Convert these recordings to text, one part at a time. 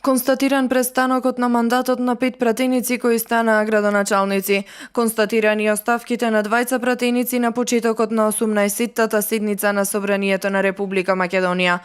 Констатиран престанокот на мандатот на 5 пратеници кои станаа градоначалници. Констатирани и оставките на двајца пратеници на почетокот на 18-тата седница на Собранието на Република Македонија.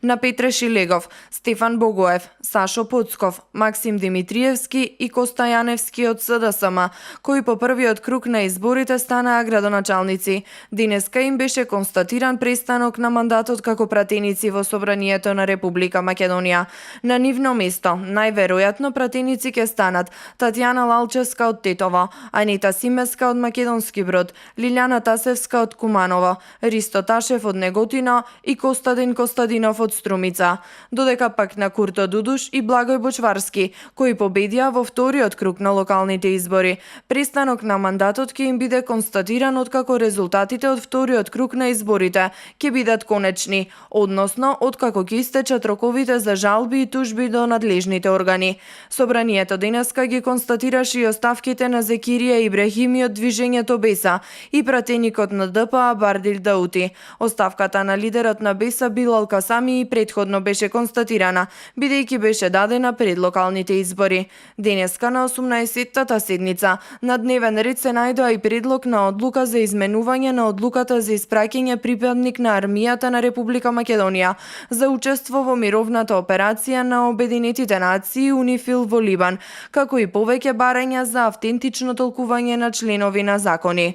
На Петре Шилегов, Стефан Богоев, Сашо Поцков, Максим Димитриевски и Коста Јаневски од СДСМ, кои по првиот круг на изборите станаа градоначалници. Денеска им беше констатиран престанок на мандатот како пратеници во Собранието на Република Македонија. На нивно место, најверојатно пратеници ќе станат Татјана Лалчевска од Тетово, Анита Симеска од Македонски Брод, Лилјана Тасевска од Куманово, Ристо Ташев од Неготино и Костадин Костадинов од Струмица. Додека пак на Курто Дудуш и Благој Бочварски, кои победија во вториот круг на локалните избори. Престанок на мандатот ќе им биде констатиран откако резултатите од вториот круг на изборите ќе бидат конечни, односно откако ќе истечат роковите за жалби и тужби до надлежните органи. Собранието денеска ги констатираше и оставките на Зекирија Ибрахими од Движењето Беса и пратеникот на ДПА Бардил Даути. Оставката на лидерот на Беса Билал Касами и предходно беше констатирана, бидејќи беше дадена пред локалните избори. Денеска на 18-тата седница на дневен ред се најдоа и предлог на одлука за изменување на одлуката за испраќање припадник на армијата на Република Македонија за учество во мировната операција на Обединетите нации УНИФИЛ во Либан, како и повеќе барања за автентично толкување на членови на закони.